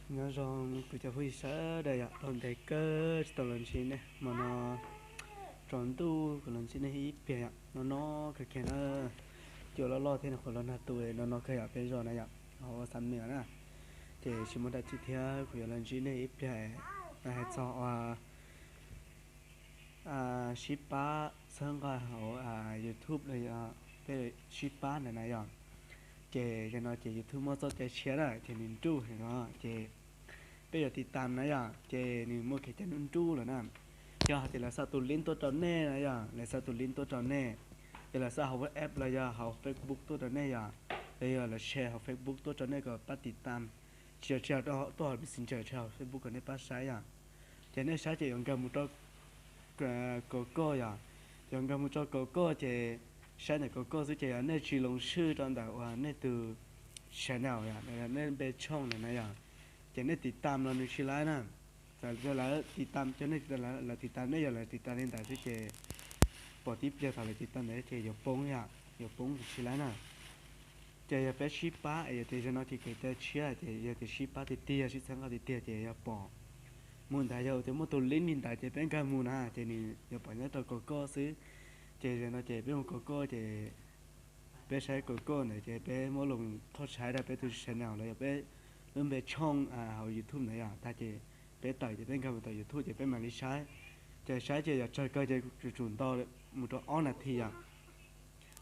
Nyob zoo kuv cov phooj ywg sawv daws yom, tau ntev kawg tsis tau los ntsib nej, hmo no tsaus ntuj kuv los ntsib nej ib pliag yom, no no kawg kiag na. Cua loj loj thiab nws qhuav los nag tu no no kawg yom, peb zos na yom, hauv Xam Nuas na. Ces tsis muaj dab tsi thiab kuv yuav los ntsib nej ib pliag, hais txog ua sib pab txhawb nqa hauv YouTube los yog peb sib pab ntawd na yom. Ces yog no ces YouTube muaj txoj cai tshiab na, ces nws nruj heev no ces peb yuav tiv tam na yom, ces nws muaj kev cai nruj nruj lawm na. Yog hais tias lawv xa tus link tuaj rau nej na yom, lawv xa tus link tuaj rau nej, yog lawv xa hauv WhatsApp los yog hauv Facebook tuaj rau nej yom, los yog lawv share hauv Facebook tuaj rau nej kom pab tiv tam, tsis yog, tsis yog tuaj hauv Messenger, tsis yog hauv Facebook kom nej pab saib yom. Ces nej saib ces yuav nkag mus rau Google yom, yuav nkag mus rau Google ces saib ntawm Google xwb ces yog nej tsis loos swj rau ntawm uas nej tus channel yom, nej npe tshooj ntawd na yom, ces nej tiv tam los nws tsis laib na. Txawm lawv tiv tam, cov nej lawv tiv tam, nej yog lawv tiv tam li ntawd xwb ces pom tib pliag thaum lawv tiv tam ntawd ces yuav poob yom, yuav poob ces tsis laib na. Ces yog peb sib pab es yog tias zaum no ces kev cai tshiab ces yog tias sib pab tiag tiag, sib txhawb nqa tiag tiag ces yog pom mus ntawd, yog tias muaj tus link li ntawd ces peb nkag mus na ces nws yuav pom nyob rau Google xwb. Ces zaum no ces peb mus Google ces peb saib Google ntawd ces peb muab loos thauj tshaib rau peb tus channel los yog peb lub npe tshooj hauv YouTube ntawd yom, tag ces peb tawm ces peb nkag mus tom YouTube ces peb mam li saib. Ces saib ces yog tsawg kawg ces tsum tsum nto mus rau ob nas this yom,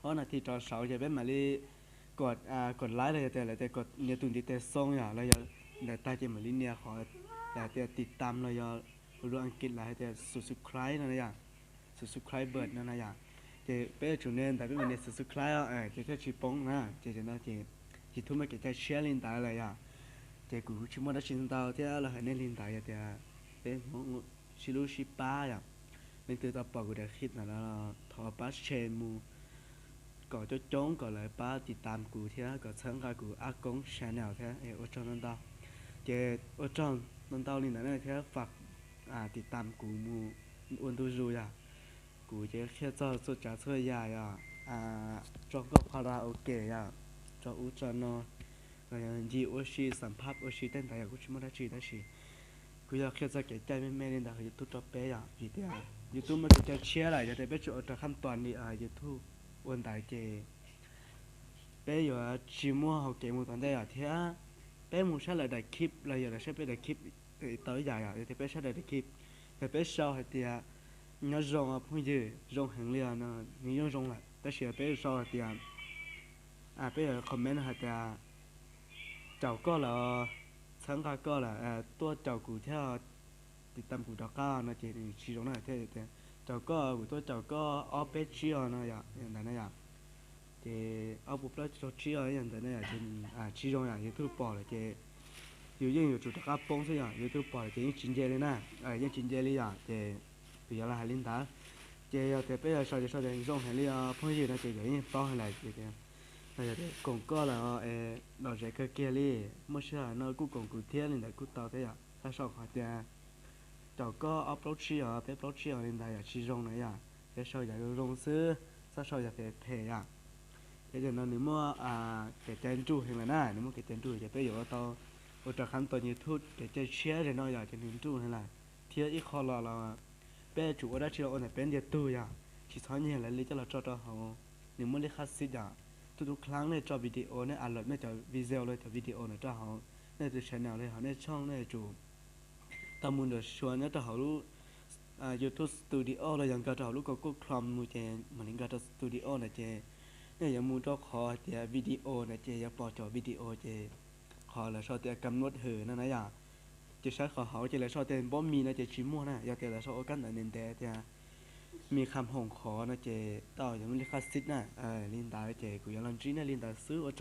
ob nas this rov saud ces peb mam li kom, kom like los yog tias lawv tias kom nias tus ntiv tes xoo yom, los yog ntawd tag ces mam li nias qhov lawv tias tiv tam los yog ua lus Askiv lawv hais tias subscribe no na yom, subscriber no na yom. Ces peb yuav tsum nias ntawd, peb mam nias subscribe os, ces thiaj tsis poob na. Ces zaum no ces YouTube muaj kev cai tshiab li ntawd lawm yom. Ces kuv tsis muaj dab tsi ntau thiab los hais nej li ntawd, yog tias peb Hmoob sib hlub sib pab yom. Leej twg tau pom kuv daim clip ntawd los thov pab share mus kom coob coob kom lawv pab tiv tam kuv thiab kom txhawb nqa kuv Ab Koob channel thiab, ua tsaug ntau ntau. Ces ua tsaug ntau ntau li ntawd na thiab fam tiv tam kuv mus ua ntu zus yom. Kuv ces qhia txog txhua tsav txhua yam yom, tso nkauj karaoke yom, tso ub tso no, los yog ncig ua si xam phaj ua si tej ntawd yom, kuj tsis muaj dab tsi tab sis kuv yog qhia txog kev cai me me li ntawd hauv YouTube rau peb yom, vim tias YouTube muaj kev cai tshiab lawm, yog tias peb tsis ua raws khab tuas li YouTube ua ntawd ces peb yuav tsis muaj hauv kev mus tom ntej yom, thiab peb mus saib lawv daim clip los yog lawv saib peb daim clip tau ib yam yom, yog tias peb saib lawv daim clip, yog peb sau hais tias nyob zoo phooj ywg, zoo heev li os no, nws yeej zoo lawm, tab sis yog peb sau hais tias, peb yuav comment hais tias caum koj lawm, txhawb nqa koj lawm, tuaj caum kuv thiab, tiv tam kuv rov qab no ces nws tsis zoo na, thiab tias caum koj, kuv tuaj caum koj ob peb tsib os no yom, ntawd na yom. Ces ob puas plaub caug tsib os yog ntawd na yom, ces tsis zoo yom, YouTube pom lawm ces yus yeej yuav tsum rov qab poob xwb yom, YouTube pom lawm ces yeej tsis nce li na, yeej tsis nce li yom, ces kuv yuav los hais li ntawd. Ces yog tias peb yuav sau ces sau tias zoo heev li os phooj ywg no ces yog yeej paub heev lawm ces, no yog tias koom koj lawm, lom zem kawg kiag li, muaj sij hawm no kuj koom kuv thiab li ntawd kuj tau thiab yom, txhob sau qhov tias caum koj ob plaub tsib os, peb plaub tsib os li ntawd yom, tsis zoo na yom, thiab sau yam zoo zoo xwb, txhob sau yam phem phem yom. Ces zaum no nws muaj kev cai nruj heev lawm na, nws muaj kev cai nruj ces peb yuav ua tau ua raws khab tuas YouTube kev cai tshiab zaum no yom, ces nws nruj heev lawm. Thiab ib qho los los peb yuav tsum ua dab tsi los ua ntawm peb ntiag tug yom, tsis txhob nyiag lawv li coj los tso rau hauv, nws muaj lij khab xij yom. Tub tub khlaab nej tso video, nej upload nej cov video los cov video ntawd rau hauv nej tus channel los hauv nej tshooj, nej yuav tsum tau mus nram suav nyob rau hauv lub YouTube Studio los yog nkag rau hauv lub Google Chrome mus ces mam li nkag rau Studio ntawd ces nej yuav mus rau qhov hais tias video ntawd ces yuav pom cov video ces qhov lawv sau tias kam nuaj hwm no na yom. Ces saib qhov hauv ces lawv sau tias npob mis no ces tsis muaj na, yog tias lawv sau ua kab ntawv ntev ntev tias mis kham hoom qhov no ces tau yog muaj lij khab xij na. Li ntawd ces kuv yuav los ntsib nej li ntawd xwb, ua